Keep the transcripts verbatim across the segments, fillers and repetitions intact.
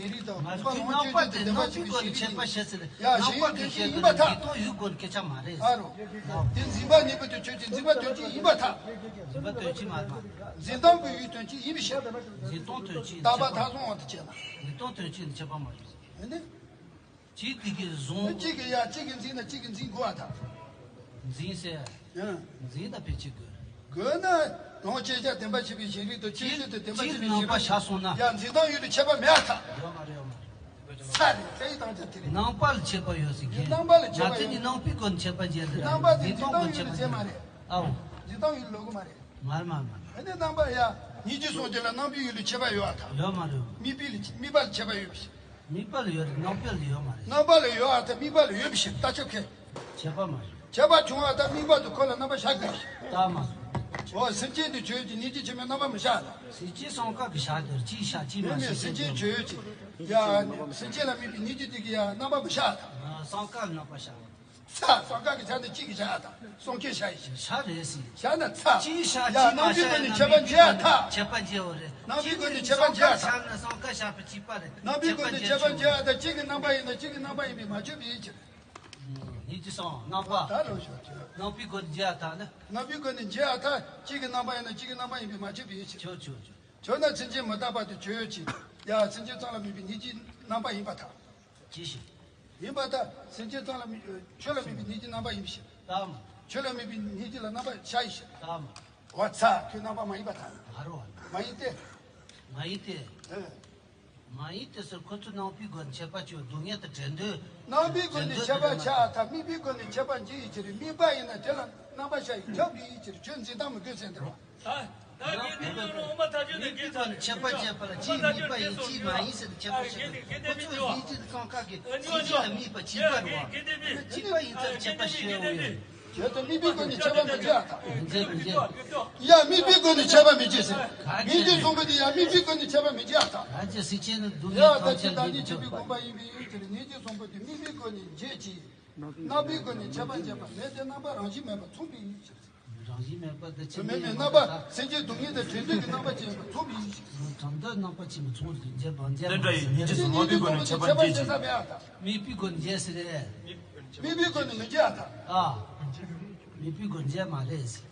ཤེས་རིག་དང་ང་བུམ་པ་ཚོའི་ལོངས་སྤྱོད་ཅན་དེ་བདེན་པ་ཆེན་པོའི་ཤེས་རིག་ཡིན། ཡ་ཤེས་རིག་དོན་གཅིག་ཡིན་པར་ཐལ། འཇིག་སྟོང་ཡུལ་སྒོ་ནས་སྐད་ཆ་མ་རེད། ཨ་རོ། དེ་འཛིན་པ་གཉིས་པོ་དེ་ཆོས་ཅན། འཛིན་པ་དོན་གཅིག་ཡིན་པར་ཐལ། འཛིན་པ་དོན་གཅིག་མ་རེད། འཛིན་སྟངས་ཀྱི་ཡུལ་དོན་གཅིག་ཡིན་པའི་ཕྱིར། འཛིན་སྟངས་དོན་གཅིག་རྟག་པ་མཐའ་བཟུང་བ་དང་བཅས་ན། འཛིན་སྟངས་དོན་གཅིག་ནི་ཁྱད་པར་མ་རེད། ཡིན་ནི། གཅིག་དེ་གིས་བཟུང་། གཅིག་གིས་ཡ་གཅིག་གིས་འཛིན་ན་གཅིག་གིས་འཛིན་དགོས་པར་ཐལ། འཛིན་ཟེར། ཡང་། འཛིན་ན་ཕལ་ཆེར་དགོས། དགོས་ན། ལོངས་སྤྱོད་ཅན་བདེན་པ་ཆེན་པོའི་ཤེས་རིག་དང་ཆོས་ཅན་དེ་བདེན་པ་ཆེན་པོའི་ཤེས་རིག་ཡང་འཛིན་སྟངས་ཡུལ་དུ་ཁྱད་པར་མེད་པར་ཐལ། ཡོད་མ་རེད། ཡོད་མ་རེད། ཚར་རེད། དེ་ཡི་དང་ཆ་དེ་རེད། རྣམ་པ་ལ་ཁྱད་པར་ཡོད་ཟེར་གྱི། རྣམ་པ་ལ་ཁྱད་པར་ཡོད། ང་ཚོ་ནི་སྣང་བའི་སྒོ་ནས་ཁྱད་པར་འབྱེད་ལ། རྣམ་པ་དེ་འཛིན་སྟངས་ཡུལ་དུ་བྱེད་མ་རེད། ཨའོ། འཛིན་སྟངས་ཡུལ་ལོག་གི་མ་རེད། མ་རེད་མ་རེད་མ་རེད། ཨ་ནི་རྣམ་པ་ཡ། སྙིང་རྗེ་སོང་རྒྱུ་ལ་སྣང་བའི་ཡུལ་ལ་ཁྱད་པར་ཡོད་པར་ཐལ། ཡོད་མ་རེད། དམིགས་པའི་ལ་དམིགས་པ་ལ་ཁྱད་པར་ཡོད་པའི་ཕྱིར། དམིགས་པ་ལ་ཡོད་རེད། སྣང་བ་ལ་ཡོད་མ་རེད། སྣང་བ་ལ་ཡོད་པར་ཐལ། དམིགས་པ་ལ་ཡོད་པའི་ཕྱིར། ལྟ་ཁྱབ་ཁས། ཁྱད་པར་མ་རེད། ཁྱད་པར་བྱུང་བ་དང་དམིགས་པ་དུ་ཁོ་ལ་རྣམ་པ་བཞག་དགོས། ལྟ་མ་རེད། འོ་སེམས་ཅན་དུ་ཆོས་ཀྱི་སྙིང་རྗེ་ཆེན་པོའི་རྣམ་པ་མི་བཞག་ལ། སེམས་ཅན་སྲང་ཀ་གི་བཞག་དོར་གཅིག་བཞག་གཅིག་མ་མེད་མེད་བཞག་སེམས་ཅན་ཆོས་ཀྱི། ཡ། སེམས་ཅན་ལ་དམིགས་པའི་སྙིང་རྗེ་དེ་གི་ཡ་རྣམ་པ་མི་བཞག་ལ། སྲང་ཀ་རྣམ་པ་བཞག་ཚ། སྲང་ཀ་གི་ཆ་ནས་གཅིག་གི་བཞག་དང་སྲང་ཀའི་བཞག་ཡིན་ཞིང་། བཞག་རེད་ཟེར། བཞག་ན་ཚ། གཅིག་བཞག་ཡ་གཅིག་མ་རྣམ་པའི་སྒོ་ནས་ཁྱད་པར་འབྱེད་ཡ་ཐལ། ཁྱད་པར་འབྱེད་འོ་རེད། རྣམ་པའི་སྒོ་ནས་ཁྱད་པར་འབྱེད་ཡ་ཐལ། སྲང་ཀ་བཞག་པ་གཅིག་པ་རེད། རྣམ་པའི་སྒོ་ནས་ཁྱད་པར་འབྱེད་ཡ་ཐལ། གཅིག་གི་རྣམ་པ་ཡིན་ན་གཅིག་གི་རྣམ་པ་ཡིན་པས་མ་ཆོད་པའི་ཕྱིར། ཉིད་ཀྱི་སོང་རྣམ་པ། ད་ལོ་ཞོ་ཆོད། རྣམ་པའི་སྒོ་ནས་འབྱེད་ཡ་ཐལ་ནི། རྣམ་པའི་སྒོ་ནས་འབྱེད་ཡ་ཐལ། གཅིག་གི་རྣམ་པ་ཡིན་ན་གཅིག་གི་རྣམ་པ་ཡིན་པས་མ་ཆོད་པའི་ཕྱིར། ཆོད་ཆོད་ཆོད། ཆོད་ན་སེམས་ཅན་མི་རྟག་པ་དེ་ཆོས་ཅན། ཡ་སེམས་ཅན་ཙམ་ལ་དམིགས་པའི་སྙིང་རྗེའི་རྣམ་པ་ཡིན་པར་ཐལ། ཅི་ཞིག་ཡིན་པར་ཐལ། སེམས་ཅན་ཙམ་ལ་དམིགས། ཆོས་ལ་དམིགས་པའི་སྙིང་རྗེའི་རྣམ་པ་ཡིན་ཞིང་། ལྟ་མ། ཆོས་ལ་དམིགས་པའི་སྙིང་རྗེ་ལ་རྣམ་པ་བཞག་ཡིན་ཞིང་། ལྟ་མ། འོ་ཚ། ཁྱོད་རྣམ་པ་མ་ཡིན་པར་ཐལ། མ་རོ། མ་ཡིན་ཏེ། མ་ཡིན་ཏེ། ཨེ། མ་ཡིན་ཏེ་ཟེར། ཁོ་ཚོ་སྣང་བའི་སྒོ་ནས་ཁྱད་པར་ཆེ་བ་སྡུག་བསྔལ་དང་བྲལ་འདོད། སྣང་བའི་སྒོ་ནས་ཁྱད་པར་ཆེ་བ་དང་དམིགས་པའི་སྒོ་ནས་ཁྱད་པར་འབྱེད་ཡི་ཕྱིར། དམིགས་པ་ཡིན་ན་དེ་ལ་རྣམ་པ་ཤར་ཡི་ཁྱབ་པའི་ཕྱིར། ཁྱོད་འཛིན་སྟངས་མི་དགོས་ཟེར་འདི་རེད། ད་ད་དགེ་འདུན་ལུང་མ་ཐག་ཆོད་ནས་དམིགས་པའི་སྒོ་ནས་ཁྱད་པར་འབྱེད་པ་ལ་གཅིག་དམིགས་པ་ཡིན་གཅིག་མ་ཡིན་ཟེར་ནས་ཁྱད་པར་ཤེས་ཡོང་གི། ཁོ་ཚོ་སྙིང་རྗེ་དང་སྲང་ཀ་གི་སེམས་ཅན་ལ་དམིགས་པ་གཅིག་པ་རེད་བ། གཅིག་པ་ཡིན་ཙང་ཁྱད་པར་ཤེས་ཡོང་གི། ཁྱོད་དུ་དམིགས་པའི་སྒོ་ནས་ཁྱད་པར་མི་འབྱེད་ཨ་ཐལ། མི་འབྱེད་མི་འབྱེད། ཡ་དམིགས་པའི་སྒོ་ནས་ཁྱད་པར་མི་འབྱེད་ཟེར། སྙིང་རྗེ་གསུམ་པོ་དེ་ཡ་དམིགས་པའི་སྒོ་ནས་ཁྱད་པར་མི་འབྱེད་ཨ་ཐལ། ག་ཅི་སྲིད་ཅན་ནི་སྡུག་ཡ་བསྔལ་ད་ཐམས་ཅད་ཅི་བདག་ཉིད་ཆོས་པའི་དགོངས་པ་ཡིན་པའི་ཡུལ་དེར་སྙིང་རྗེ་གསུམ་པོ་དེ་དམིགས་པའི་སྒོ་ནས་འབྱེད་ཅིང་། རྣམ་པའི་སྒོ་ནས་ཁྱད་པར་འབྱེད་པ་མེད་དེ་རྣམ་པ་རང་བཞིན་མེད་པར་མཚུངས་པའི་ཕྱིར། རང་བཞིན་མེད་པ་དེ་ཆོས་མེད་མེད་རྣམ་པ་སེམས་ཅན་སྡུག་བསྔལ་དང་བྲལ་འདོད་ཀྱི་རྣམ་པ་ཅན་ཡིན་པར་མཚུངས་པའི་ཕྱིར། དྲང་དོན་རྣམ་པ་ཅན་མི་མཚུངས་ཟེར་འབྱེད་པ་འབྱེད་པ་ཟེར། དེ་འདྲ་ཡིན་མིན་གྱི་གཟུགས་སྣང་བའི་སྒོ་ནས་ཁྱད་པར་འབྱེད་ཅིང་། དམིགས་པའི་སྒོ་ནས་འབྱེད་ཟེར་རེད། དམིགས་པའི་སྒོ་ནས་མི་འབྱེད་ཨ་ཐལ། ཨ། དམིགས་པའི་སྒོ་ནས་འབྱེད་མ་རེད་ཟེར།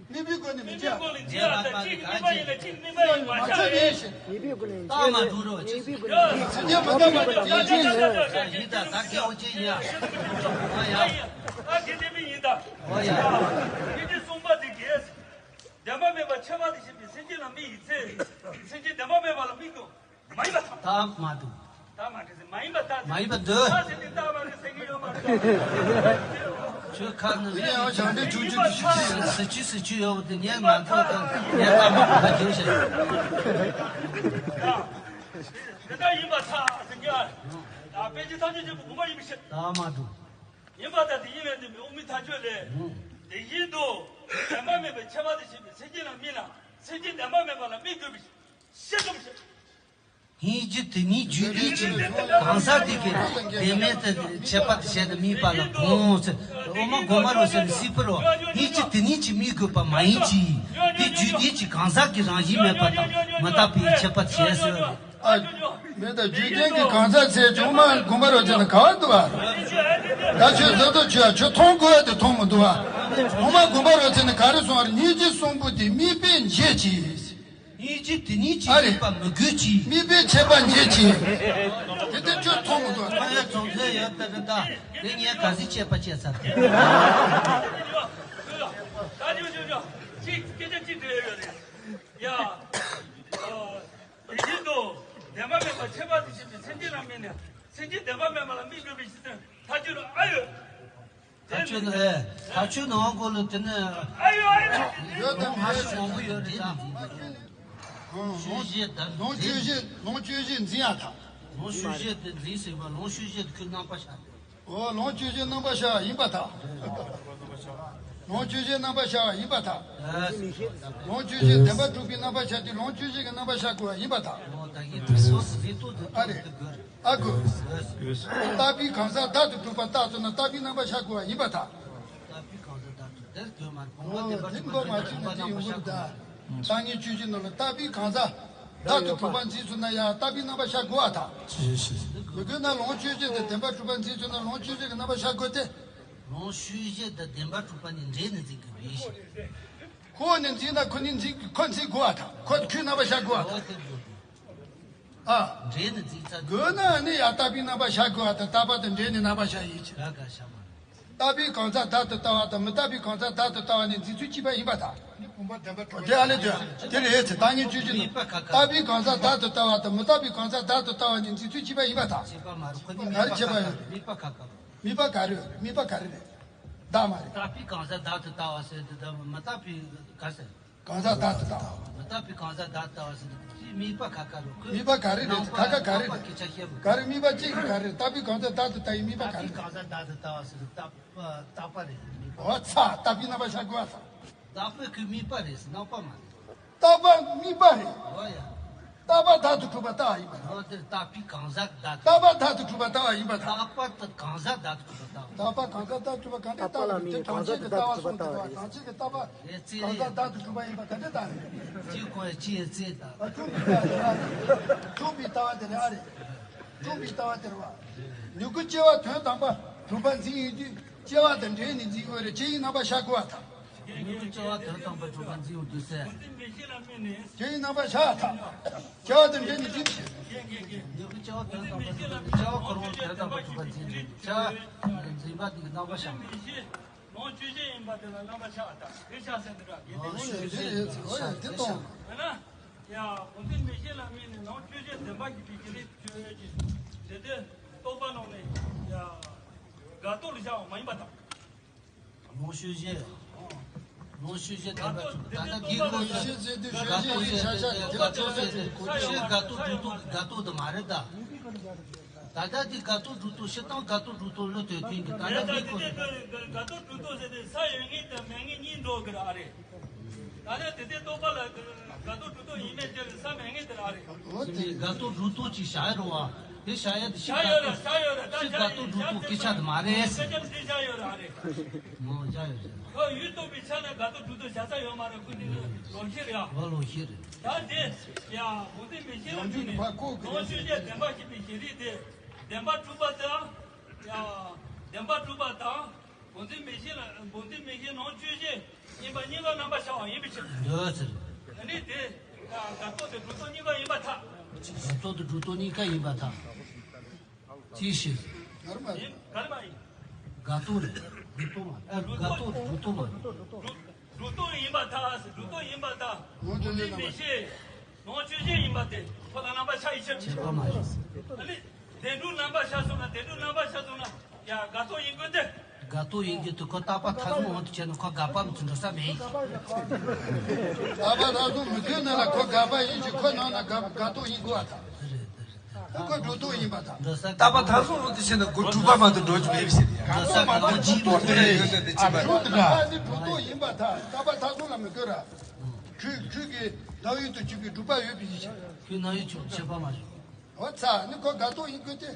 དམིགས་པའི་སྒོ་ནས་མི་འབྱེད་ཨ་ཐལ། འབྱེད་ལ་ལྟ་ནི་ག་ཅི། མ་ཆོད་པའི་ཕྱིར། དམིགས་པའི་སྒོ་ནས་རྟགས་མ་འགྲུབ་རོགས་ཅིག་དམིགས་པའི་སྒོ་ནས་འབྱེད་ཟེར། ཡིན་ད་ད་དགེ་བ་ཅན་ཡ། ཨ་ཡ། ཨ་དགེ་ལྡན་པའི་ཡིན་ད། ཨོ་ཡ། དེ་གསུངས་པ་དེ་དགེ། བདེན་པ་མེད་པ་ཁྱད་པར་དུ་ཞེན་པའི་སེམས་ཅན་ལ་དམིགས་ཡིན་ཚེ། སེམས་ཅན་བདེན་པ་མེད་པ་ལ་དམིགས་དགོས། མ་ཡིན་པར་ཐལ། ད་མ་འདུག་ད་མ་འདུག་ཟེར། མ་ཡིན་པར་ཐལ། མ་ཡིན་པར་འདོད། ད་ཟེར་ནས་ད་མ་རེད་ཟེར་གྱི་ཡོད་མ་རེད། ཁྱོད་ཁ་ནི་ངས་ཡང་བྱང་འདྲེན་ཆུང་ཆུང་གི་ཞིག་ཟེར་ཆུ་ཟེར་ཆུ་ཡོད་པ་དེ་ངས་མ་ཐོས་དང་ངས་ད་མ་གོ་ད་གྱོད་བཤད། དེ་ལྟར་ཡིན་པར་ཐལ་ཟེར་གྱི། ད་དཔེ་ཆ་ཐག་གཅོད་བྱེད་པ་ངོ་མ་ཡིན་པའི་ཕྱིར། ད་མ་འདུག་ཡིན་པར་ཐལ། དེ་ཡིན་མིན་དུ་མི་དབུ་མའི་ཐག་གཅོད་ལས། དེ་བཞིན་དུ་བདེན་པ་མེད་པའི་ཁྱད་པར་དུ་ཞེན་པའི་སེམས་ཅན་ལ་དམིགས་ན་སེམས་ཅན་བདེན་པ་མེད་པ་ལ་དམིགས་དགོས་པའི་ཕྱིར། ཤེས་སོང་ཞེས། སྙིང་རྗེ་དེ་ཉིད་རྒྱུད་ལྡན་གྱི་གང་ཟག་དེ་གའི་བདེན་མེད་དུ་ཁྱད་པར་དུ་བྱས་ཏེ་དམིགས་པ་ལ་གོང་ཟེར། འོ་མ་དགོངས་པ་རོ་ཟེར་ནས་སྲིད་པར་རོ། སྙིང་རྗེ་དེ་ཉིད་ཀྱིས་དམིགས་དགོས་པ་མ་ཡིན་གྱི། དེ་རྒྱུད་ལྡན་གྱི་གང་ཟག་གི་རང་བཞིན་མེད་པ་དང་མི་རྟག་པའི་ཁྱད་པར་བྱས་ཟེར། ཨ། མེད་ད་རྒྱུད་ལྡན་གྱི་གང་ཟག་ཚེ་ཅུང་མ་དགོངས་པ་རོ་ཟེར་ན་ག་བ་འདུག་ཨ། ད་ཁྱོད་བཟོ་ལྟ་ཆོས་ཨ་ཁྱོད་མཐོང་དགོས་ཨ་དེ་མཐོང་མི་འདུག་ཨ། འོ་མ་དགོངས་པ་རོ་ཟེར་ན་ག་རེ་གསུངས་ཨ། སྙིང་རྗེ་གསུམ་པོ་དེ་དམིགས་པས་འབྱེད་ཅིང་། སྙིང་རྗེ་དེ་ཉིད་ཀྱིས་ཨ་རེ། དམིགས་པ་མི་དགོས་ཀྱི། དམིགས་པས་ཁྱད་པར་འབྱེད་ཅིང་། དེ་ལྟར་ཁྱོད་མཐོང་མི་འདུག་ཨ། ཁོ་ཡ་ཚོང་ཚོད་ཡོད་ལྟ་རེ་ད། དེ་ངས་ག་ཚོད་ཆད་པ་བཅད་ཚར་ཏེ། ད་ཅོ་ཅོ་ཅོ། ཅིག་སྐད་ཆ་ཅིག་འདྲི་ཡ་ཡོད་རེད། ཡ། ཨ། དེ་བཞིན་དུ་བདེན་པ་མེད་པ་ཁྱད་པར་དུ་ཞེན་པའི་སེམས་ཅན་ལ་དམིགས་ནས་སེམས་ཅན་བདེན་པ་མེད་པ་ལ་དམིགས་དགོས་པའི་གཞི་རྩའི་ཐག་གཅོད་ལ་ཨ་ཡོད། ཐག་གཅོད་ནི་ཨེ། ཐག་གཅོད་ནང་གོ་ལ་དེ་ནི་ཨ་ཡོད་ཨ་ཡོད། ཡོད་དམ་མ་ཤི་མང་པོ་ཡོད་རེད་ད། ལོངས་སྤྱོད་བཞི་དང་ལོངས་སྤྱོད་བཞི་ལོངས་སྤྱོད་བཞི་འཛིན་ཡ་ཐག་ལོངས་སྤྱོད་བཞི་དེ་འཛིན་ཟིན་པ་ལོངས་སྤྱོད་བཞི་དེ་ཁོའི་རྣམ་པ་ཤར། འོ་ལོངས་སྤྱོད་བཞི་རྣམ་པ་ཤར་བ་ཡིན་པར་ཐལ། ལོངས་སྤྱོད་བཞི་རྣམ་པ་ཤར་བ་ཡིན་པར་ཐལ། ལོངས་སྤྱོད་བཞི་བདེན་པར་གྲུབ་པའི་རྣམ་པ་ཤར་དུས་ལོངས་སྤྱོད་བཞི་གི་རྣམ་པ་ཤར་དགོས་པ་ཡིན་པར་ཐལ། ཨ་རེ། ཨ་དགོས། རྟག་པའི་གང་ཟག་བདག་ཏུ་གྲུབ་པ་རྟགས་ཚོ་ན་རྟག་པའི་རྣམ་པ་ཤར་དགོས་པ་ཡིན་པར་ཐལ། རྟག་པའི་གང་ཟག་བདག་ཏུ་དེར་དགོས་མ་རེད། བུམ་པ་བདེན་པར་གྲུབ་པ་རྟགས་ངན་སྤྱོད་བཞི་ནང་ལ་རྟག་པའི་གང་ཟག་རྟག་ཏུ་གྲུབ་པ་འཛིན་ཚུལ་ན་ཡང་རྟག་པའི་རྣམ་པ་ཤར་དགོས་པར་ཐལ། ཞེས་ཞེས། མི་དགོས་ན་ལོངས་སྤྱོད་བཞི་དང་བདེན་པར་གྲུབ་པ་འཛིན་ཚུལ་ན་ལོངས་སྤྱོད་བཞི་གི་རྣམ་པ་ཤར་དགོས་ཏེ། ལོངས་སྤྱོད་བཞི་དང་བདེན་པར་གྲུབ་པ་ནི་འབྲེལ་ནས་འཛིན་དགོས་པའི་ཕྱིར། ཁོ་ནི་འཛིན་ན་ཁོ་ནི་འཛིན་ཁོ་འཛིན་དགོས་པར་ཐལ། ཁོ་ཁོའི་རྣམ་པ་ཤར་དགོས་པར་ཐལ། འོ་དེ་དགོས་དགོས། ཨ། འབྲེལ་ནས་འཛིན་ཚར་དགོས་ན་ནི་ཡང་རྟག་པའི་རྣམ་པ་ཤར་དགོས་པར་ཐལ། རྟག་པ་དང་འབྲེལ་ནས་རྣམ་པ་ཤར་ཡིན་ཕྱིར། ག་ག་ཤར་མ། རྟག་པའི་གང་ཟག་བདག་ཏུ་ལྟ་བ་དང་མི་རྟག་པའི་གང་ཟག་བདག་ཏུ་ལྟ་བ་ནི་འཛིན་ཚུལ་གཅིག་པ་ཡིན་པར་ཐལ། དེ་ཨ་ལས་དོན་དེ་རེད་ཚེ་བདག་ཉིད་སྤྱོད་བཞིན་ནོ། མིག་པ་ཁ་ཁ། རྟག་པའི་གང་ཟག་བདག་ཏུ་ལྟ་བ་དང་མི་རྟག་པའི་གང་ཟག་བདག་ཏུ་ལྟ་བ་ནི་འཛིན་ཚུལ་གཅིག་པ་ཡིན་པར་ཐལ། གཅིག་པ་མ་རེད། ཁོ་ནི་ག་རེ་མིག་པ་ཁ་ཁ་རེད། མིག་པ་ཁ་ཁ་རེད། མིག་པ་ག་རེ་རེད། མིག་པ་ག་རེ་རེད། བདག་མ་རེད། རྟག་པའི་གང་ཟག་བདག་ཏུ་ལྟ་བ་ཟེར་དུས་ད་མི་རྟག་པའི་ག་ཟེར། གང་ཟག་བདག་ཏུ་ལྟ་བ། མི་རྟག་པའི་གང་ཟག་བདག་ཏུ་ལྟ་བ་ཟེར་དུས་མིག་པ་ཁ་ཁ་རེད། ཁོས་མིག་པ་ག་རེ་རེད། ཁ་ཁ་ག་རེ་རེད། སྣང་བ་སྐད་ཆ་བཤད་མི་ག་རེ། མིག་པ་གཅིག་ག་རེ་རེད། རྟག་པའི་གང་ཟག་བདག་ཏུ་ལྟ་བའི་མིག་པ་ག་རེ་རེད། རྟག་པའི་གང་ཟག་བདག་ཏུ་ལྟ་བ་ཟེར་དུས་རྟག་རྟག་པ་རེད། མིག་པ། འོ་ཚ་རྟག་པའི་རྣམ་པ་ཤར་དགོས་པར་ཐལ། རྟག་པའི་ཁོའི་མིག་པ་རེད། སྣང་བ་མ་རེད། རྟག་པ་མིག་པ་རེད། འོ་ཡ། རྟག་པ་བདག་ཏུ་གྲུབ་པ་ལྟ་བ་ཡིན་པར་ཐལ། འོ་དེ་རྟག་པའི་གང་ཟག་བདག་ཏུ། རྟག་པ་བདག་ཏུ་གྲུབ་པ་ལྟ་བ་ཡིན་པར་ཐལ། རྟག་པ་དང་གང་ཟག་བདག་ཏུ་གྲུབ་པ་ལྟ་བ། རྟག་པ་གང་ཟག་བདག་ཏུ་གྲུབ་པ་གང་འདྲ་ལྟ་བ་རེད། དེ་གྲངས་ཅན་གྱི་ལྟ་བ་གསུངས་འདུག་པ། གྲངས་ཅན་གྱི་ལྟ་བ་གང་ཟག་བདག་ཏུ་གྲུབ་པ་ཡིན་པ་ག་འདྲ་ལྟ་རེད། གཅིག་གོ་ཡ་གཅིག་ཡ་རྩེ་ལྟ། ཨ་བཅུ་པའི་ལྟ་བ་དེ་རེད། བཅུ་པའི་ལྟ་བ་དེ་རེད་ཨ་རེད། བཅུ་པའི་ལྟ་བ་དེ་རེད་བ། མྱུ་གུ་སྐྱེ་བ་དོན་དམ་པར་གྲུབ་པ་འཛིན་ཡོང་དུས་སྐྱེ་བ་དང་འབྲེལ་ནས་འཛིན་དགོས་རེད། སྐྱེ་བའི་རྣམ་པ་ཤར་དགོས་པར་ཐལ། མྱུ་གུ་སྐྱེ་བ་དོན་དམ་པར་གྲུབ་པ་འཛིན་ཡོང་དུས་ཟེར། སྐྱེ་བའི་རྣམ་པ་ཤར་ཐལ། སྐྱེ་བ་དང་འབྲེལ་ནས་འཛིན་ཕྱིར། མྱུ་གུ་སྐྱེ་བ་དོན་དམ་པར་གྲུབ་པ་འཛིན། སྐྱེ་བ་འཁོར་བ་དོན་དམ་པར་གྲུབ་པ་འཛིན། སྐྱེ་བ་འཛིན་པ་དེ་གི་རྣམ་པ་ཤར། ལོངས་སྤྱོད་བཞི་ཡིན་པ་དེ་ལ་རྣམ་པ་ཤར་བ་དང་དེ་ཤར་ཟེར་འདུག་ག། ལོངས་སྤྱོད་བཞི་ཡིན་ཟེར་བ་ཡང་དེ་གཏོང་། ཡང་ན། ཡང་བུམ་འཛིན་མིག་ཤེས་ལ་དམིགས་ནས་ལོངས་སྤྱོད་བཞི་བདེན་པ་བཞི་པའི་བྱེད་ལས་བརྗོད་ཀྱི། དེ་དེ་རྟོག་པ་ནང་ནས་ཡང་དགག་རྟོག་ལ་བཞག་པ་མ་ཡིན་པར་ཐལ། ལོངས་སྤྱོད་བཞི། ལོངས་སྤྱོད་བཞི་བདེན་པ་བྱུང་། ད་ལྟ་དེའི་སྐོར་ཡོད་ཞེས་ཟེར་དུས་དགག་རྟོག་བྱས་ཏེ་དགག་རྟོག་བྱས་ཏེ་ཁྱོད་དགག་རྟོག་སྒྲུབ་རྟོག་གི་དགག་རྟོག་དེ་མ་རེད་ད། ད་ལྟ་དེ་དགག་རྟོག་སྒྲུབ་རྟོག་སྤྱིར་བཏང་དགག་རྟོག་སྒྲུབ་རྟོག་བློ་དོན་མཐུན་གྱི། ད་ལྟ་དེའི་སྐོར་ཡོད། དགག་རྟོག་སྒྲུབ་རྟོག་ཟེར་ཏེ་ས་ཡོད་ངེས་དང་མེད་ངེས་གཉིས་འགྲོ་གི་རེད་ཨ་རེད། ད་ལྟ་དེ་ལྟའི་རྟོག་པ་ལ་དགག་རྟོག་སྒྲུབ་རྟོག་ཡིན་མིན་དེ་ལ་ས་མེད་ངེས་དེ་རེད་ཨ་རེད། འོ་དེ་དགག་རྟོག་སྒྲུབ་རྟོག་ཅིག་བཞག་ཡོད་རེད་བ། དེ་བཞག་ཡ་དེ་ཕྱི་བཞག་ཡོད་རེད། དགག་རྟོག་བཞག་ཡོད་རེད། ད་ཕྱི་དགག་རྟོག་སྒྲུབ་རྟོག་སྐད་ཆ་དེ་མ་རེད། སྐད་ཆ་དེ་བཞག་ཡོད་རེད་ཨ་རེད། མོ་བཞག་ཡོད་རེད། ཁོ་ཡུལ་རྟོགས་པའི་ཆ་ནས་དགག་རྟོག་སྒྲུབ་རྟོག་བཞག་ས་ཡོད་མ་རེད། ཁོ་དེ་ནི་ལོག་ཤེས་རེད་ཨ། འོ་ལོག་ཤེས་རེད། ད་དེ་ཡང་བུམ་འཛིན་མིག་ཤེས་ལ་དམིགས་ནས་ལོངས་སྤྱོད་བཞི་བདེན་པ་བཞི་པའི་བྱེད་ལས་དེ་བདེན་པར་གྲུབ་པ་དང་། ཡང་བདེན་པར་གྲུབ་པ་དང་། བུམ་འཛིན་མིག་ཤེས་ལ་བུམ་འཛིན་མིག་ཤེས་ལོངས་སྤྱོད་བཞི་ཡིན་པ་གཉིས་ཀ་རྣམ་པ་ཤར་བ་ཡིན་པའི་ཕྱིར། འདོད་ཟེར། ཨ་ནི་དེ་དགག་རྟོག་དང་སྒྲུབ་རྟོག་གཉིས་ཀ་ཡིན་པར་ཐལ། དགག་རྟོག་དང་སྒྲུབ་རྟོག་གཉིས་ཀ་ཡིན་པར་ཐལ། ཅིའི་ཕྱིར། ཡིན། ག་རེ་མ་ཡིན། དགག་རྟོག་རེད། སྒྲུབ་རྟོག་མ་རེད། དགག་རྟོག་སྒྲུབ་རྟོག་མ་རེད། སྒྲུབ་རྟོག་ཡིན་པར་ཐལ། སྒྲུབ་རྟོག་ཡིན་པར་ཐལ། ལོངས་སྤྱོད་བཞི་རྣམ་པ། མིག་ཤེས་ལོངས་སྤྱོད་བཞི་ཡིན་པ་དེ་ཁོ་ལ་རྣམ་པ་ཤར་ཡི་ཕྱིར། ཁྱད་པར་མ་རེད། ཨ་ནི་བདེན་གྲུབ་རྣམ་པ་ཤར་སོང་ན་བདེན་གྲུབ་རྣམ་པ་ཤར་སོང་ན་ཡང་དགག་རྟོག་ཡིན་དགོས་ཏེ། དགག་རྟོག་ཡིན་དགོས་ཏེ་ཁོ་རྟག་པ་མཐའ་བཟུང་འོང་དུས་བྱས་ན་ཁོ་དགག་པ་མི་ཚུགས་འགྲོ་ས་མེད་ཡིན། རྟག་པ་མཐའ་བཟུང་མི་དགོས་ན་ལ་ཁོ་དགག་པ་ཡིན་ཞིང་ཁོ་ནང་ན་དགག་དགག་རྟོག་ཡིན་དགོས་པར་ཐལ། རེད་རེད། ཁོ་སྒྲུབ་རྟོག་ཡིན་པར་ཐལ། རྟག་པ་མཐའ་བཟུང་འོང་དུས་བྱས་ན་ཁོ་སྒྲུབ་པ་མ་གཏོགས་འགྲོ་རྒྱུ་མེད་པའི་ཕྱིར། སྒྲུབ་པ་མ་གཏོགས་སྒྲུབ་རྟོག་དེ་ཡོད་ན་དེ་ཅི་མ་རེད། ཨ་སྒྲུབ་པ་ནི་སྒྲུབ་རྟོག་ཡིན་པར་ཐལ། རྟག་པ་མཐའ་བཟུང་ལ་མི་དགོས་ར། ཁྱོད་ཁྱོད་ཀྱི་སྣང་ཡུལ་དུ་གྱུར་པའི་སྒྲུབ་པ་ཡོད་པའི་ཕྱིར། ཁྱོད་སྣང་ཡུལ་གྱི་ཁྱད་པར་མ་བྱུང་། འོ་ཚ་ནི་ཁོ་དགག་རྟོག་ཡིན་དགོས་ཏེ།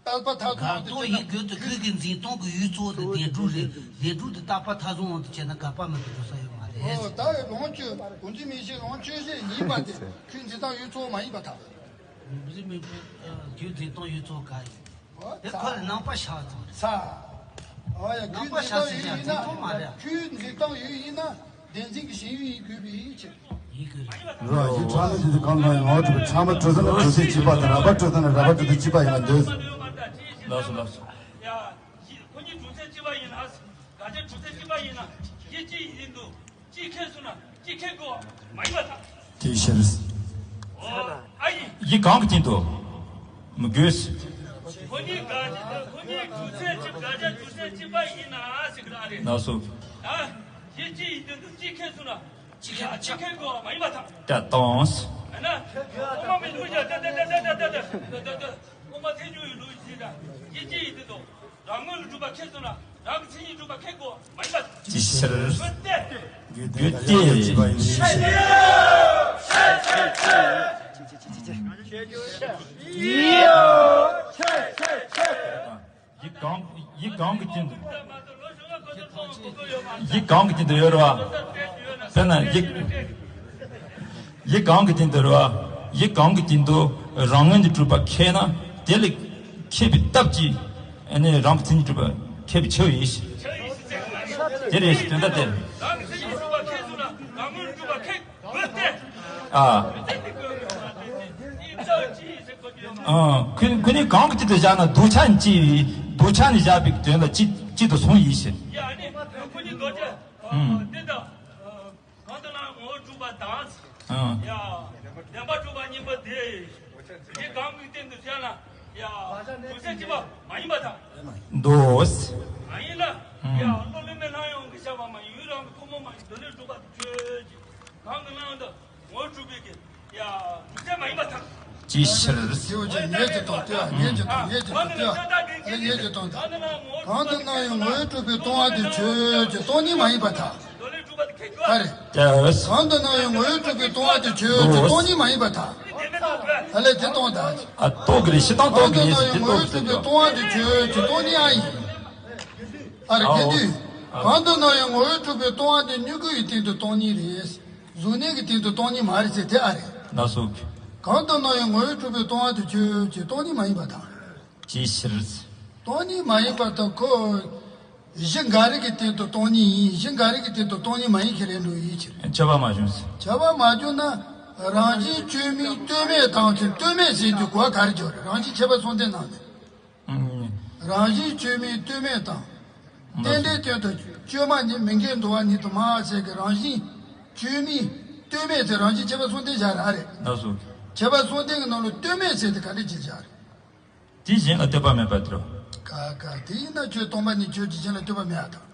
རྟག་པ་མཐའ་བཟུང་དགག་རྟོག་ཡིན་དགོས་ཏེ་ཁྱོད་ཀྱི་འཛིན་སྟངས་ཀྱི་ཡུལ་གཙོ་བོ་དེ་བདེན་གྲུབ་རེད། བདེན་གྲུབ་དེ་རྟག་པ་མཐའ་བཟུང་འོང་དུས་བྱས་ན་དགག་པ་མ་གཏོགས་འགྲོ་ས་ཡོད་མ་རེད། འོ་ད་ལོངས་སྤྱོད་བུམ་འཛིན་མིག་ཤེས་ལོངས་སྤྱོད་བཞི་ཡིན་པ་དེ་ཁྱོད་འཛིན་སྟངས་ཡུལ་གཙོ་བོ་མ་ཡིན་པར་ཐལ། བུམ་འཛིན་མིག་ཤེས་ཁྱོད་འཛིན་སྟངས་ཡུལ་གཙོ་བོ་ག་ཡིན། འོ་དེ་ཚ། ཁོ་ལ་རྣམ་པ་ཤར་ཙམ་རེད། ཚ། འོ་ཡ་ཁྱོད་རྣམ་པ་འཛིན་ཤར་སྟངས་ཡུལ་ཡིན་ན། འཛིན་སྟངས་མ་རེད། ཁྱོད་འཛིན་སྟངས་ཡུལ་ཡིན་ན། བདེན་འཛིན་གྱི་ཞེན་ཡུལ་ཡིན་དགོས་པའི་ཕྱིར། ཡིན་དགོས་རེད། རོ་ཡི་ཕྲ་ནི་ཇི་ཏི་གང་ལ་ཡང་ངོ་བོ་གྲུབ་པའི་ཕྲ་མ་གྲུབ་ཚུལ་ནི་གྲུབ་ཚུལ་གཅིག་པ་དང་རགས་པ་གྲུབ་ཚུལ་ནི་རགས་པ་གྲུབ་ཚུལ་གཅིག་པ་ཡིན་ལ་འདོད། ལགས་སོ་ལགས་སོ། ཡ། ཁོ་གཉིས་གྲུབ་ཚུལ་གཅིག་པ་ཡིན་ན། དགག་བྱ་གྲུབ་ཚུལ་གཅིག་པ་ཡིན་ན། གཞི་གཅིག་ཡིན་དུ། གཅིག་ཁེལ་སོང་ན་གཅིག་ཁེལ་དགོས་མ་ཡིན་པ་དང་། དེའི་ཕྱིར། ཨ་ཡིན། ཡིད་གང་གི་སྟེང་དུ། མི་དགོས། ཁོ་གཉིས་དགག་ཁོ་གཉིས་གྲུབ་ཚུལ་གཅིག་དགག་བྱ་གྲུབ་ཚུལ་གཅིག་པ་ཡིན་ན་ཟེར་གི་རེད། ལགས་སོ། ད་གཞི་གཅིག་ཡིན་དུས་གཅིག་ཁེལ་སོང་ན། གཅིག་ཁེལ་གཅིག་ཁེལ་དགོས་མ་ཡིན་པ་དང་། ད་དང་། ཨ་ན། ཨོ་མ་མི་འདུག་ཡ་ད་ད་ད་ད་ད་ད་ད་ད་ད་ད། ཨོ་མ་ཐལ་འགྱུར་ཡི་ལུགས་ཡིན་ད། གཞི་གཅིག་ཡིན་དུས་དང་། རང་ངོས་ལ་གྲུབ་པ་ཁེལ་སོང་ན་རང་གི་མཚན་ཉིད་གྲུབ་པ་ཁེལ་དགོས་མ་ཡིན་པ། ཅི་ཕྱིར། རྒྱུ་དེ་ཡིད་གང་ཡིད་གང་གི་སྟེང་དུ། ཡིད་གང་གི་སྟེང་དུ་ཡོད་རེད་བ། དཔེར་ན་ཡིད། ཡིད་གང་གི་སྟེང་དུ་རེད་བ། གཞི་གང་གི་སྟེང་དུ་རང་ངོས་ནས་གྲུབ་པ་མཁས་ན་དེ་ལ་མཁས་པའི་སྟོབས་ཀྱིས་ཨ་ནི་རང་གི་མཚན་ཉིད་གྲུབ་པ་མཁས་པའི་ཆོས་ཡིན་ཞེས། དེ་རེད་ཞེས་དོན་དག་དེ་རེད། ཨ། ཨ། ཁོ་ཁོ་ནི་གང་གི་སྟེང་དུ་བཞག་ན་སྡུག་ཅག་ཅིག་སྡུག་ཅག་ནས་བཞག་པའི་དོན་ལ་གཅིག་གཅིག་ཏུ་སོང་ཡིན་ཞེས། ཨ། གང་དུ་ན་ངོ་བོས་གྲུབ་པ་དང་། ཡ། བདེན་པར་གྲུབ་པ་གཉིས་པོ་དེ། དེ་གང་གི་སྟེང་དུ་བཞག་ན། ཡ། སྡུག་ཅག་གཅིག་པ་མ་ཡིན་པར་ཐལ། འདོད། མ་ཡིན་ལ། ཡ། བློ་ལས་མེད་ལྷ་ཡོངས་ཀྱི་ཤར་བ་མ་ཡིན། ཡུལ་རང་གི་ཐུན་མོང་མ་ཡིན། དོན་ལས་གྲུབ་པ་དེ་ཆོས་ཅན། གང་གི་སྣང་དུ་ངོ་བོས་གྲུབ་པའི་གི། ཡ། སྡུག་ཅག་མ་ཡིན་པར་ཐལ། ཅིའི་ཕྱིར། དེ་བ་ཅན་ངེས་ཀྱི་དོན་དེ་བ་ངེས་ཀྱི་དོན་ངེས་ཀྱི་དོན་དེ་བ་ངེས་ཀྱི་དོན་དེ། གང་དུ་སྣང་ཡང་ངོ་བོས་གྲུབ་པའི་སྟོང་པ་དེ་ཆོས་ཅན། སྟོང་ཉིད་མ་ཡིན་པར་ཐལ། ཨ་རེ། ཡ། གང་དུ་སྣང་ཡང་ངོ་བོས་གྲུབ་པའི་སྟོང་པ་དེ་ཆོས་ཅན། སྟོང་ཉིད་མ་ཡིན་པར་ཐལ། ཨ་ལས་དེ་སྟོང་དང་། ཨ། རྟོགས་ཀྱི་རེད། ཤི་སྟངས་རྟོགས་ཀྱི་རེད། དེ་རྟོགས་ཀྱི་རེད། སྟོང་པ་དེ་ཆོས་ཅན། སྟོང་ཉིད་ཨ་ཡིན། ཨ་རེ། གལ་ཏེ། གང་དུ་སྣང་ཡང་ངོ་བོས་གྲུབ་པའི་སྟོང་པ་དེ་མྱུ་གུ་ཡི་སྟེང་དུ་སྟོང་ཉིད་རེད། གཟུགས་བརྙན་གྱི་སྟེང་དུ་སྟོང་ཉིད་མ་རེད་ཟེར་དེ་ཨ་རེད། ལགས་སོ། གང་དུ་སྣང་ཡང་ངོ་བོས་གྲུབ་པའི་སྟོང་པ་དེ་ཆོས་ཅན། སྟོང་ཉིད་མ་ཡིན་པར་ཐལ། ཅིའི་ཕྱིར། སྟོང་ཉིད་མ་ཡིན་པར་ཐལ། ཁོ། གཞི་འགའ་རེ་གི་སྟེང་དུ་སྟོང་ཉིད་ཡིན། གཞི་འགའ་རེ་གི་སྟེང་དུ་སྟོང་ཉིད་མ་ཡིན་ཞེས་རེད་འགྲོ་ཡིན་ཕྱིར། ཁྱབ་པ་མ་བྱུང་ཟེར། ཁྱབ་པ་མ་བྱུང་ན། རང་བཞིན་བཅོས་མིན་ལྟོས་མེད་དང་ཟེར། ལྟོས་མེད་ཟེར་དུས་གོ་བ་ག་རེ་བྱུང་རེད། རང་བཞིན་ཁྱད་པར་གསུམ་ལྡན་ནང་ནས། ཨང་། རང་བཞིན་བཅོས་མིན་ལྟོས་མེད་དང་། རྟེན་འབྲེལ་སྟེང་དུ་བཅོས་མ་ནི་མི་འགལ་འདུ་བ་ཉིད་དུ་མ་ཟེར་གི། རང་བཞིན་བཅོས་མིན་ལྟོས་མེད་ཟེར། རང་བཞིན་ཁྱད་པར་གསུམ་ལྡན་བཞག་རེད། ཨ་རེད། ལགས་སོ། ཁྱད་པར་གསུམ་ལྡན་གྱི་ནང་ལ་ལྟོས་མེད་ཟེར་དེ་ག་འདྲ་ཅིག་བཞག་རེད། དེ་གཞན་ལ་ལྟོས་པ་མེད་པ་དེ་རེད། ག་ག་དེ་ཡིན་ན་ཁྱོད་སྟོང་པ་ཉིད་ཆོས་ཅན། གཞན་ལ་ལྟོས་པ་མེད་པར་ཐལ།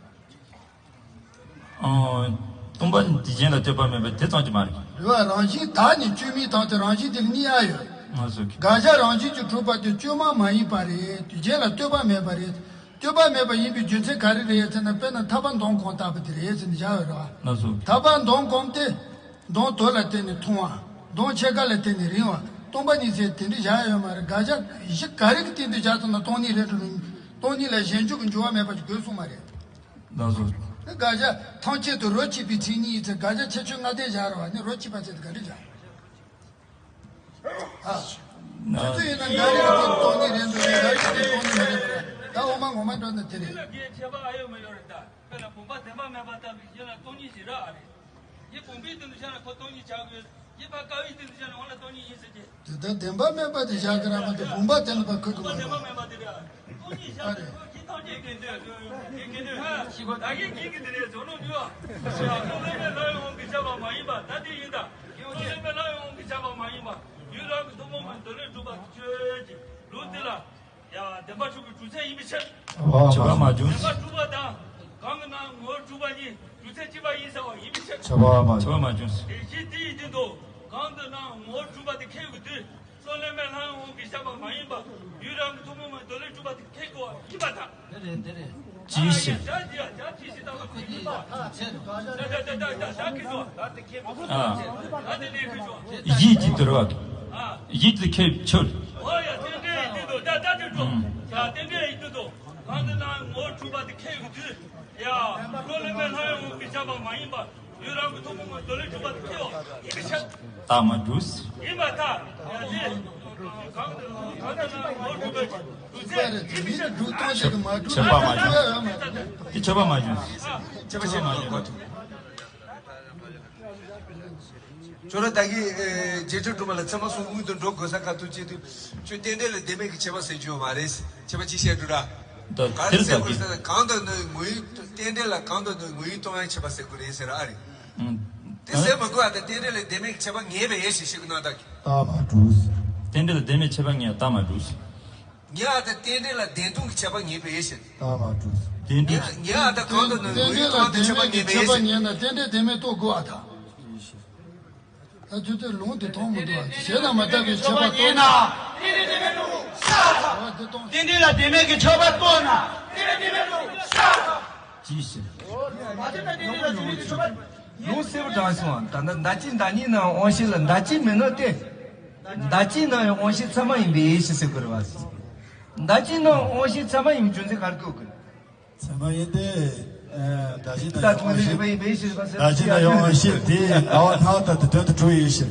ཨང་། སྟོང་པ་ཉིད་དེ་གཞན་ལ་ལྟོས་པ་མེད་པ་དེ་ཙམ་གྱིས་མ་རེད། རེད་བ། རང་བཞིན་བདག་ཉིད་བཅོས་མིན་དང་དེ་རང་བཞིན་དེ་ལ་གཉིས་ཡོད། ང་ཚོ་གི། དགག་བྱ་རང་བཞིན་གྱིས་གྲུབ་པ་དེ་བཅོས་མ་མ་ཡིན་པ་རེད། དེ་གཞན་ལ་ལྟོས་པ་མེད་པ་རེད། ལྟོས་པ་མེད་པ་ཡིན་པའི་རྒྱུ་མཚན་ག་རེ་རེད་ཟེར་ན། དཔེར་ན་ཐར་པ་མདོང་གོང་ལྟ་བུ་དེ་རེད་ཟེར་ནས་བཞག་ཡོད་རེད་བ། ང་ཚོ་གི། ཐར་པ་མདོང་གོང་དེ། མདོང་དོན་ལ་བརྟེན་ནས་ཐུང་བ། མདོང་ཕྱེད་ཀ་ལ་བརྟེན་ནས་རིང་བ། སྟོང་པ་ཉིད་ཟེར་དེ་འདྲ་བཞག་ཡོད་མ་རེད། དགག་བྱ་གཞི་ག་རེ་གི་སྟེང་དུ་བཞག་ཐུབ་ན་སྟོང་ཉིད་རེད་འགྲོ། སྟོང་ཉིད་ལ་གཞན་འཇོག་གི་འགྱུར་བ་མེད་པ་ཞིག་དགོས་གསུངས་མ་རེད། ལགས་སོ། དེ་དགག་བྱ་ཐམས་ཅད་དུ་རོ་གཅིག་པའི་མཚན་ཉིད་ཡིན་ཚེ། དགག་བྱ་ཁྱད་ཆོས་ལྔ་ལྡན་བཞག་རེད་བ། ནི་རོ་གཅིག་པ་ཟེར་དེ་ག་འདྲ་བཞག་ཨ། དེ་ཚོ་ཡིན་ན་འགའ་རེ་གི་སྟེང་སྟོང་ཉིད་རེད་འདུག་རེད། འགའ་རེ་གི་སྟེང་སྟོང་ཉིད་མ་རེད། ད་འོ་མ་ངོ་མ་འགྲོ་ན་དེ་རེད། དེ་ལ་རྒྱན་ཁྱད་པར་ཨ་ཡོད་མ་ཡོད་རེད་ད། དཔེར་ན་བུམ་པ་བདེན་པ་མེད་པ་ལྟ་བུའི་གཞི་ལ་སྟོང་ཉིད་ཞིག་རེད་ཨ་རེད། གཞི་བུམ་པའི་སྟེང་དུ་བཞག་ན་ཁོ་སྟོང་ཉིད་ཆགས་དགོས། གཞི་ཕར་ཀ་བའི་སྟེང་དུ་བཞག་ན་འོ་ན་སྟོང་ཉིད་ཡིན་ཟེར་གྱི། དེ་ལྟར་བདེན་པ་མེད་པ་དེ་བཞག་གི་ར་མ་གཏོགས་བུམ་པ་བདེན་པ་ཁོ་གི་བུམ་པ་བདེན་པ་མེད་པ་དེ་རེད། སྟོང་ཉིད་བཞག་ན་ཁོ་གཞི་ཐམས་ཅད་དགེ་འདུན་དགེ་འདུན་ད་གིན་གྱིས་ཀྱི་དེ་རེད། བྱུང་ནོ་མྱོང་། ཡ་ཁོ་ལས་མེད་ལྷ་ཡི་དབང་གིས་ཁྱབ་པ་མ་ཡིན་པ་ད་དེ་ཡིན་ད། ཁོ་ལས་མེད་ལྷ་ཡི་དབང་གིས་ཁྱབ་པ་མ་ཡིན་པ། ཡུལ་རང་གི་ཐུན་མོང་མ་ཡིན། དོན་ལས་གྲུབ་པ་ཆོས་ཅན། ལུགས་འདི་ལ། ཡ། བདེན་པར་གྲུབ་པའི་གྲུབ་ཚད་ཡིན་པའི་ཕྱིར། ཁྱད་པར་མ་བྱུང་། བདེན་པར་གྲུབ་པ་དང་། གང་གི་ནང་ངོ་བོས་གྲུབ་པ་གཉིས་གྲུབ་ཚད་གཅིག་པ་ཡིན་ཟེར་བ་ཡིན་པའི་ཕྱིར། ཁྱད་པར་མ་བྱུང་། ཁྱད་པར་མ་བྱུང་། དེ་བཞིན་དེ་ཡི་སྟེང་དུ་གང་གི་ནང་ངོ་བོས་གྲུབ་པ་དེ་ཁེགས་པའི་དུས། བློ་ལས་མེད་ལྷ་ཡི་དབང་གིས་ཁྱབ་པ་མ་ཡིན་པ། ཡུལ་རང་གི་ཐུན་མོང་མ་ཡིན། དོན་ལས་གྲུབ་པ་དེ་ཁེགས་དགོས་པ་ཡིན་པར་ཐལ། དེ་རེད། དེ་རེད། ཅིའི་ཕྱིར། ཨ། ཡིད་ཀྱི་དུར་བ། ཡིད་ཀྱི་ཁེབས་ཆོད། ཨ། རྟེན་འབྲེལ་ཡིད་དུ་དོ། ད་ལྟ་དུ་འགྲོ། ཡ། རྟེན་འབྲེལ་ཡིད་དུ་དོ། གང་དུ་ན་ངོ་བོས་གྲུབ་པ་དེ་ཁེགས་ཡོད་དུས། ཡ། བློ་ལས་མེད་ལྷ་ཡི་དབང་གིས་ཁྱབ་པ་མ་ཡིན་པ། ཡུལ་རང་གི་ཐུན་མོང་མ་ཡིན། དོན་ལས་གྲུབ་པ་དེ་ཁེགས་པ་ཡིན་པའི་ཕྱིར། རྟགས་མ་གྲུབ། ཡིན་པར་ཐལ། ཡ། དེ། གང་དུ་གང་དུ་ན་ངོ་བོས་གྲུབ་པ་དེ་གྲུབ་ཚད་ཡིན་པའི་ཕྱིར། ཁྱད་པར་མ་བྱུང་། དེ་ཁྱད་པར་མ་བྱུང་། ཁྱད་པར་མ་བྱུང་། ཁྱད་པར་མ་བྱུང་། ཁྱོད་རང་ད་གིན་ཨེ། རྗེས་འགྲོ་གྲུབ་པ་ལ་ཚད་མ་གསུམ་སྔོན་དུ་འགྲོ་དགོས་ས་ཁ་ཐུག་བྱེད་དུས་ཁྱོད་རྟེན་འབྲེལ་ལ་བདེན་མེད་ཀྱི་ཁྱད་པར་ཟེར་རྒྱུ་ཡོད་མ་རེད། ཁྱད་པར་ཅི་བཤད་འགྲོ་ར། ད་ག་རེ་དེར་ཟེར་ད་དགོས་ཟེར་ན། གང་དུ་ནི་ངོ་བོའི་རྟེན་འབྲེལ་ལ་གང་དུ་ནི་ངོ་བོའི་སྟོང་པའི་ཁྱད་པར་ཟེར་དགོས་རེད་ཟེར་ར་ཨ་རེད། ཨང་། དེ་ཟེར་མི་དགོས་ཨ། ད་རྟེན་འབྲེལ་ལ་བདེན་མེད་ཀྱི་ཁྱད་པར་ངེས་པ་ཡིན་ཞེས་ཞུ་གི་ན་ད། རྟགས་མ་གྲུབ། རྟེན་འབྲེལ་ལ་བདེན་མེད་ཁྱད་པར་ངེས་པ་རྟགས་མ་གྲུབ། ངེས་ཨ། ད་རྟེན་འབྲེལ་ལ་བདེན་སྟོང་གི་ཁྱད་པར་ངེས་པ་ཡིན་ཞེས། རྟགས་མ་གྲུབ། རྟེན་འབྲེལ། ངེས་ཨ། ད་གང་དུ་ནི་ངོ་བོའི་སྟོང་པའི་ཁྱད་པར་ངེས་པ་ཡིན་ཞེས། རྟེན་འབྲེལ་ལ་བདེན་མེད་ཀྱི་ཁྱད་པར་ངེས་ན་རྟེན་འབྲེལ་བདེན་མེད་རྟོགས་དགོས་ཨ་ད། ད་དེ་དེ་ལུང་དེ་མཐོང་མི་འདུག་ཨ། ཞེ་ན་མ་དག་པའི་ཁྱད་པར་རྟོགས་ན། རྟེན་འབྲེལ་ལ་བདེན་མེད་ཀྱི་ཁྱད་པར་རྟོགས་ན། ཅིའི་ཕྱིར། ལུང་གསལ་པོ་དྲངས་སོང་། ད་ལྟ་མདའ་གཅིག་མདའ་གཉིས་ནང་དབང་ཤེས་ལ་མདའ་གཅིག་མིན་ནོ་སྟེ། མདའ་གཅིག་ནང་ཡང་དབང་ཤེས་ཚད་མ་ཡིན་པའི་ཕྱིར་ཟེར་དགོས་རེད་བ། མདའ་གཅིག་ནང་དབང་ཤེས་ཚད་མ་ཡིན་པའི་རྒྱུ་མཚན་ག་རེ་བཀོད་དགོས། ཚད་མ་ཡིན་ཏེ། ཨ། མདའ་གཅིག་ནང་ཡང་དབང་ཤེས། མདའ་གཅིག་ནང་ཡང་དབང་ཤེས་དེ་ལྟ་བ་ཐ་དད་དུ་དོན་དུ་གྲུབ་ཡོད་ཕྱིར།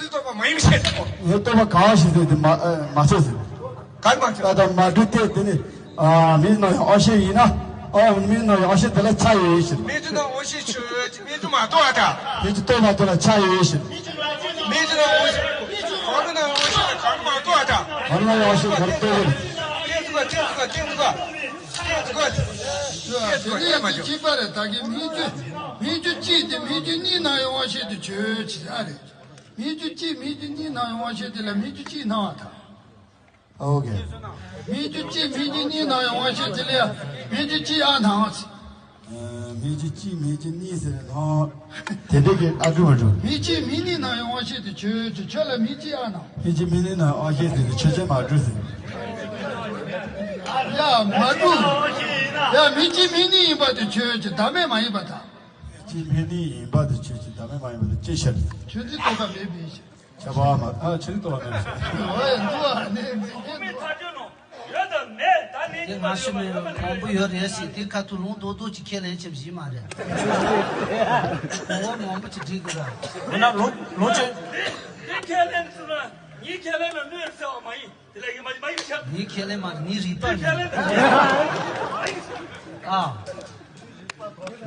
ཚོའི་རྟོགས་པ་མ་ཡིན་ཞེས་ཟེར་གོ། ངའི་རྟོགས་པ་ག་བ་ཞིག་ཟེར་དེ་མ་ཨ་མ་ཚད་ཟེར། ག་རེ་མ་ཚད། ད་ལྟ་མ་གྲུབ་སྟེ་དེ་ནི་ཨ་མིའི་ནང་ཡང་ཨ་ཤེས་ཡིན་ན། ཨ་མིའི་ནང་ཡང་ཨ་ཤེས་དེ་ལ་ཆ་ཡོད་ཡོད་ཞེས། མིའི་ནང་ཨ་ཤེས་ཆོས་མིའི་ནང་མ་གཏོགས་ཨ་ད། མིའི་རྟོགས་པ་དེ་ལ་ཆ་ཡོད་ཡོད་ཞེས། མིའི་ནང་ཨ་ཤེས་གང་མ་གཏོགས་ཨ་ད། གང་ལ་ཡང་ཨ་ཤེས་གང་རྟོགས་ཡོད། ཏེ་ཏེ་ཏེ་ཏེ་ཏེ། དེ་ནས་གཅིག་པ་རེད། ད་གི་མིང་རྒྱུ་མིང་རྒྱུ་གཅིག་དེ་མིང་རྒྱུ་གཉིས་ནང་ཡང་དབང་ཤེས་དེ་ཆོས་ཅི་ཨ་རེད། མིང་རྒྱུ་གཅིག་མིང་རྒྱུ་གཉིས་ནང་ཡང་དབང་ཤེས་དེ་ལ་མིང་རྒྱུ་གཅིག་སྣང་བ་དང་། ཨོ་ཀེ། མིང་རྒྱུ་གཅིག་མིང་རྒྱུ་གཉིས་ནང་ཡང་དབང་ཤེས་དེ་ལ་མིང་རྒྱུ་གཅིག་ཨ་སྣང་བ། མིང་རྒྱུ་གཅིག་མིང་རྒྱུ་གཉིས་ཟེར་ནས་དང་། དེ་འདྲ་གི་ཨ་གྲུབ་མ་གྲུབ། མིང་གཅིག་མིང་གཉིས་ནང་ཡང་དབང་ཤེས་དེ་ཆོས་ཅི། ཆོས་ལ་མིང་གཅིག་ཨ་སྣང་། མིང་གཅིག་མིང་གཉིས་ནང་ཡང་དབང་ཤེས་དེ་ཆོས་ཅན་མ་གྲུབ་ཟེར། ཡ་མ་གྲུབ། ཡ་མིང་གཅིག་མིང་གཉིས་ཡིན་པ་དེ་ཆོས་ཅི་བདག་མེད་མ་ཡིན་པ་དང་། གཅིག་མིང་གཉིས་ཡིན་པ་དེ་ཆོས་ཅི་བདག་མེད་མ་ཡིན་པ་དེ་ཅི་ཤར། ཆོས་ཅན་རྟོགས་པ་མེད་པའི་ཕྱིར། ཁྱབ་པ་མ་ཨ་ཆོས་ཅན་རྟོགས་པ་མེད་པའི་ཕྱིར། འོ་ཡ་འདུག་ཨ་ནི་འཛིན་གྱི་འདུག་ཡོད་དང་མེད་ད་ནི་དེ་སྔ་ཕྱི་མེད་མང་པོ་ཡོད་རེད་ཟེར་དེ་ཁ་ཐུག་ལུང་རྡོག་རྡོག་ཅིག་ཁས་ལེན་བྱེད་བཞིན་མ་རེད། གོ་བ་མང་པོ་ཅིག་འགྲིག་གི་ར། འོ་ན་ལོ་ལོ་ཆེ། དེ་ཁས་ལེན་ཚུལ་ལ་ངའི་ཁས་ལེན་ལ་གནོད་ཟེར་བ་མ་ཡིན། དེ་ལ་ཡིན་མ་ཡིན་མ་ཡིན་ཤག་ངའི་ཁས་ལེན་མ་རེད། ངའི་རིག་པ་ངའི་ཁས་ལེན་ལ་ཨ།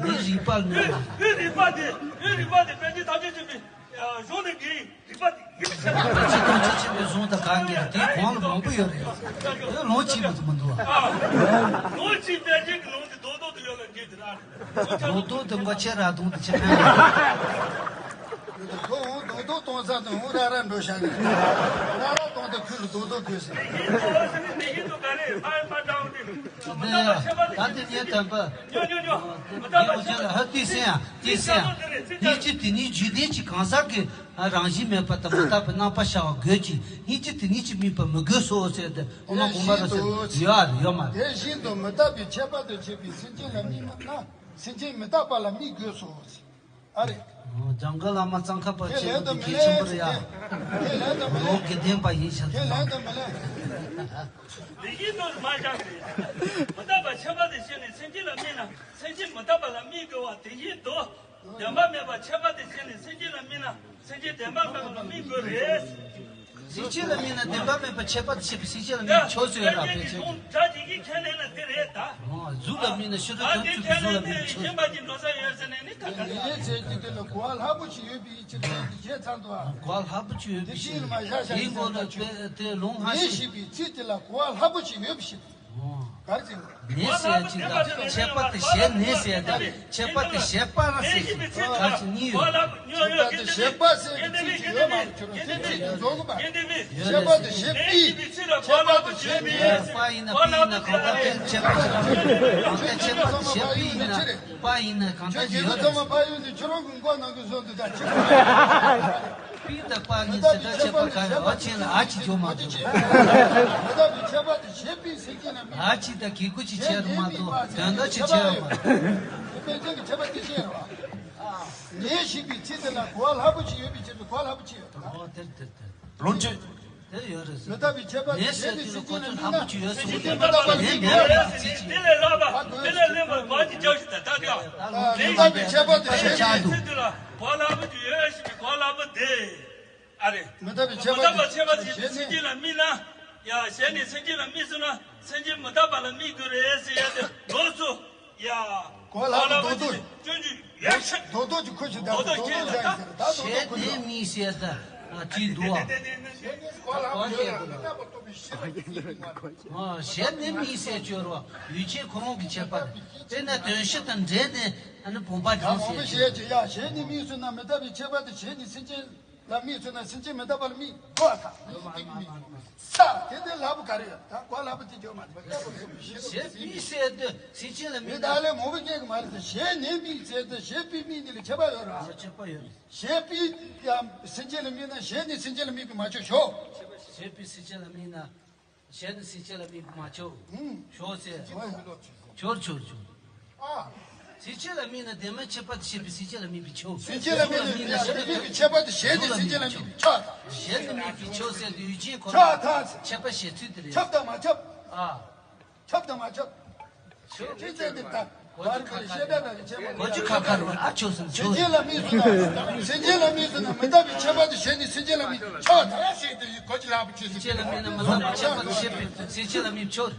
ངའི་རིག་པ་ངའི་རིག་པ་དེ་ངའི་རིག་པ་དེ་དཔལ་ཆེན་ཐམས་ཅད་མཁྱེན་པའི་གཞུང་ནས་འགལ་རིག་པ་དེ་ཡིན་ཤག་ཅི་དང་ཅི་བྱེད་པའི་གཞུང་དང་གང་འགལ་དེའི་གོང་ལ་མང་པོ་ཡོད་རེད། དེ་ལོང་ཅིག་མ་གཏོགས་མི་འདུག་ཨ། ལོང་ཅིག་དཔལ་ཆེན་གྱི་ལུང་དེ་རྡོག་རྡོག་ཏུ་ཡོད་ལ་འགལ་དེ་ར་རེད། རྡོག་རྡོག་དེ་མགོ་ཆེ་ར་གདོང་དེ་ཆེ་ཕན་ཁོ་འོང་རྡོག་རྡོག་གཏོང་ས་དང་འོང་ར་ར་འགྲོ་ཤག་རེད། ར་ར་གཏོང་དེ་ཁུལ་ལ་རྡོག་རྡོག་དགོས་ཟེར། དེ་ཡིན་དོ་ག་རེ་དེ་ཡིན་དོ་ག་རེ་མ་མ་འདྲ་བ་དེ། མི་རྟག་པ་ཆད་པ་དེ་ད་དེ་ཉན་དམ་པ། ཉོ་ཉོ་ཉོ། མི་རྟག་པ་ཆད་པ་དེ། ཧ་དེ་སེམས་ཡ་དེ་སེམས་ཡ། དེ་གཅིག་དེ་ནི་རྒྱུད་ལྡན་གྱི་གང་ཟག་གི་རང་བཞིན་མེད་པ་དང་མི་རྟག་པའི་རྣམ་པར་ཤར་བ་དགོས་ཀྱི། སྙིང་རྗེ་དེ་ཉིད་ཀྱིས་དམིགས་པ་མི་དགོས་སོ་ཟེར་ཏེ་ཨོ་མ་དགོངས་པ་ར་ཟེར་ཡོད་ཨ་ཡོད་མ་རེད། དེ་བཞིན་དུ་མི་རྟག་པའི་ཆད་པ་དང་ཕྱད་པའི་སེམས་ཅན་ལ་དམིགས་ན་སེམས་ཅན་མི་རྟག་པ་ལ་དམིགས་དགོས་སོ་ཟེར། ཨ་རེད། འཇམ་མགོན་བླ་མ་གཙང་ཁ་པ་ཁྱེད་ཆེན་པོ་ལན་དུ་དེ་མི་གལ་ཆེན་པོ་རེད་ཡ། ལན་དུ་མི་ལོ་ལན། དགེ་ལྡན་པ་ཡིན་ཤག་ཁྱེད་ལན་དུ་མི་ལན། དེ་བཞིན་དུ་མ་བཞག་ཟེར། མི་རྟག་པ་ཆད་པ་དེ་ཤེས་ནས་སེམས་ཅན་ལ་དམིགས་ན་སེམས་ཅན་མི་རྟག་པ་ལ་དམིགས་དགོས་པ་དེ་བཞིན་དུ། བདེན་པ་མེད་པ་ཆད་པ་དེ་ཤེས་ནས་སེམས་ཅན་ལ་དམིགས་ན་སེམས་ཅན་བདེན་པ་མེད་པ་ལ་དམིགས་དགོས་རེད། སེམས་ཅན་ལ་དམིགས་ན་བདེན་པ་མེད་པ་ཆད་པ་དེ་ཤེས་པའི་སེམས་ཅན་ལ་དམིགས་ཆོག་ཟེར་ཡོད་ལ་ཕལ་ཆེར་གྱིས། གཟུགས་ལ་དམིགས་ན་ཤེས་རབ་ཀྱི་ཚུལ་གྱིས་གཟུགས་ལ་དམིགས་ཆོག་ཟེར། ངེས་ལེགས་ཟེར་གྱི་དེ་ལ་གོ་བ་ལྷག་པོ་ཞིག་ཡོད་པའི་ཕྱིར་ཏེ་ཞེས་ཚར་འདུག་ཨ། གོ་བ་ལྷག་པོ་ཅིག་ཡོད་པའི་ཕྱིར། དེ་མགོ་ལ་དཔེ་དེ་ལུང་ཧ་ངེས་ཞིག་ཞེས་པའི་ཚིག་དེ་ལ་གོ་བ་ལྷག་པོ་ཞིག་ཡོད་པའི་ཕྱིར། གར་ཅིག་ངེས་ཟེར་ཅིག་དང་ཆད་པ་དེ་བྱས་ནས་ཟེར་དང་ཆད་པ་དེ་བྱས་པ་ཟེར་ཅིག་གར་ཅིག་གཉིས་ཡོད། ཆད་པ་དེ་བྱས་པ་ཟེར་གྱི་ཚིག་ཅིག་ཡོད་མ་རེད། ཁྱོད་རང་དེ་ཚིག་ཅིག་འཇོག་གི་མ་རེད། ཆད་པ་དེ་བྱས་པའི་ཆད་པ་དེ་བྱས་པའི། པ་ཡིན་ན་པི་ཡིན་ན་གང་ལྟར་ཆད་པ་ཆད་པ་ཆད་པ་དེ་བྱས་པ་ཡིན་ན་པ་ཡིན་ན་གང་ལྟར་ཡོད་རེད། ཁྱོད་རང་གི་མགོ་ནང་གི་བཟོ་འདུག་ད་ཆད་པ། པི་དང་པ་ནི་ཇི་ལྟར་ཁྱད་པར་གང་ཡང་ཨ་ཆེན་ལ་ཨ་ཆེ་འཇོག་མ་འཇོག་མི་རྟག་པའི་ཁྱད་པར་དེ་བྱས་པའི་སེམས་ཅན་ལ་དམིགས། ཨ་ཆེ་དང་གི་གུ་ཅིག་ཆེ་རུ་མ་གཏོགས་དོན་དག་ཅིག་ཆེ་རུ་མ་གཏོགས། དེ་པཎ་ཆེན་གྱི་ཁྱད་པར་དེ་ཤེས་རོགས། ངེས་ཞེས་པའི་ཚིག་དེ་ལ་གོ་བ་ལྷག་པོ་ཅིག་ཡོད་པའི་ཕྱིར་དུ་གོ་བ་ལྷག་པོ་ཅིག་ཡོད། ཨོ་དེར་དེར་དེར། ལོངས་སྤྱོད། དེར་ཡོད་རེད་ཟེར། མི་རྟག་པའི་ཁྱད་པར་དེ་ངེས་ཟེར་བྱས་ནས་དེ་ལ་གོ་ཆོད་ལྷག་པོ་ཅིག་ཡོད་གསུངས་པ་དེ་ལས་ལྷག་པ་དེ་ལས་ལྷག་པ་མ་ཅིག་བྱ་ཞིག་ད་ལྟ་དེ་ལ་ལོངས་སྤྱོད་དེ་ལ་གོ་བ་ལྷག་པོ་ཅིག་ཡོད་ཞེས་པའི་གོ་བ་ལྷག་པོ་དེ། ཨ་རེ། མི་རྟག་པའི་ཁྱད་པར་དེ་ཁྱད་ནི། སེམས་ཅན་ལ་དམིགས་ན། ཡ་ཞེས་ནས་སེམས་ཅན་ལ་དམིགས་སོང་ན་སེམས་ཅན་མི་རྟག་པ་ལ་དམིགས་དགོས་རེད་ཟེར་ཡ་དེ་ལོགས་སུ། ཡ། གོ་ལ་ལ་རྡོག་རྡོག་སྐྱོན་གྱི་ཡ་ཤ། རྡོག་རྡོག་གི་ཁུ་ཆུ་དང་རྡོག་རྡོག་ཁྱེད་ལ་ཞག་ཟེར་ད་རྡོག་རྡོག་ཁུ་ཆུ། ཞེས་ནས་དམིགས་ཟེར་ད། ཨ་བྲིས་འདུག་བ། གོ་ལ་གོ་ལ་ཡོད་ལ་མི་རྟག་པ་རྟོགས་པའི་ཤེས་པ་ཡིན་པ། ཨ་ཞེས་ནི་དམིགས་བསལ་སྦྱོར་བ་ཡུལ་ཅན་ཁོ་རང་གི་ཁྱད་པར་དེ་ན་དོན་བཞི་དང་འབྲེལ་ཏེ་ཨ་ནི་བུམ་པ་ད་བྲིས་བོང་བུ་ཟེར་ཞེས་བྱེད་ཡ་ཞེས་ནི་དམིགས་སུ་ན་མི་རྟག་པའི་ཁྱད་པར་དེ་ཞེས་ནི་སེམས་ཅན་ལ་དམིགས་སུ་ན་སེམས་ཅན་མི་རྟག་པ་ལ་དམིགས་གོ་ད། ས་དེ་དེ་ལྷ་བུ་ག་རེ་ཡོད་ད་གོ་ལྷ་བུ་དེ་སྦྱོར་མ་མི་རྟག་པ་རྟོགས་པའི་ཤེས་པ་ཞེས་དམིགས་བསལ་དུ་སེམས་ཅན་ལ་དམིགས་ན། མི་རྟག་ལས་མོ་བུ་སྐྱེ་གི་མ་རེད་ད་ཞེས་ནི་དམིགས་བསལ་དུ་ཞེས་པའི་དམིགས་ནི་ལ་ཁྱད་པར་ཡོད་ར། ཁྱད་པར་ཡོད། ཞེས་པའི་ཡང་སེམས་ཅན་ལ་དམིགས་ན་ཞེས་ནི་སེམས་ཅན་ལ་དམིགས་པས་མ་ཆོག་ཞོག་ཞེས་པའི་སེམས་ཅན་ལ་དམིགས་ན། ཞེས་ནི་སེམས་ཅན་ལ་དམིགས་པས་མ་ཆོག་ཞོག་ཟེར། ཆོག་ཆོག་ཆོག་ཨ། སེམས་ཅན་ལ་དམིགས་ན་དེ་མིན་ཁྱད་པར་དུ་ཞེས་པའི་སེམས་ཅན་ལ་དམིགས་པས་ཆོག་སེམས་ཅན་ལ་དམིགས་ན་དེ་མིན་ཁྱད་པར་དུ་ཞེས་ནི་སེམས་ཅན་ལ་དམིགས་པས་ཆོག་ཞེས་ནི་དམིགས་པས་ཆོག་ཟེར་དུས་ཡུལ་ཅན་ཁོ་ན་ཁྱད་པར་ཞེས་ཚུལ་དེ་རེད། ཁྱབ་དང་མ་ཁྱབ། ཨ། ཁྱབ་དང་མ་ཁྱབ། ཅི་བྱས་ཏེ་ད་བར་གྱི་བཤད་གྲྭ་དང་བྱེད་པ་གོ་རྒྱུ་ཁ་ཁ་རུ་ཨ་ཆོག་སེམས་ཆོག་སེམས་ཅན་ལ་དམིགས་སུ་ན་སེམས་ཅན་ལ་དམིགས་སུ་ན་མི་རྟག་པའི་ཁྱད་པར་དུ་ཞེས་ནི་སེམས་ཅན་ལ་དམིགས་ཆོག་ད་ཞེས་ཏེ་གོ་རྒྱུ་ལག་པ་ཆོད་སེམས་ཅན་ལ་དམིགས་ན་མི་རྟག་པའི་ཁྱད་པར་དུ་ཞེས་པའི་སེམས་ཅན་ལ་དམིགས་ཆོག